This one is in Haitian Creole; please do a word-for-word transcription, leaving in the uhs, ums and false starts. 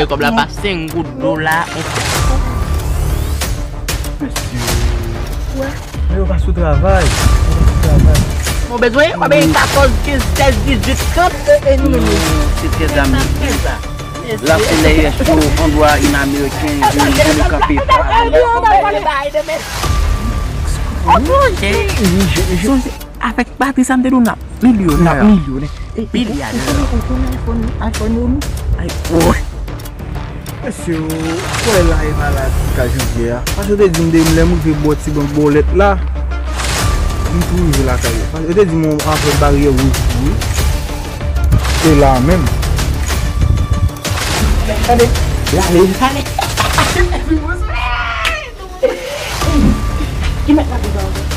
Kòb la pa senk goud dola. Mesye. Men yo pa sou travay. Yo pa sou travay. Mwen bezwen, mwen bezwen katòz, kenz, sèz, dizuit, trant. E, e nou menm, nou se trè zam. La, se lè yo, on dwa in ameriken, yo, yo kanpe pa. Avèk batri sa m te di w n ap milyonè, n ap milyonè. Milyonè. Ou konnen, ou konnen iPhone, iPhone yo, non? Ay, woy. Mesye, ou wè la e maladi ka janvye a. Paske yo te di m depi lè m rive bò ti bank bòlèt la, m tou rive lakay yo. Paske yo te di m yon afè baryè wouj tou wi. E la menm. Gade, gade, gade. Ki mèt la devan?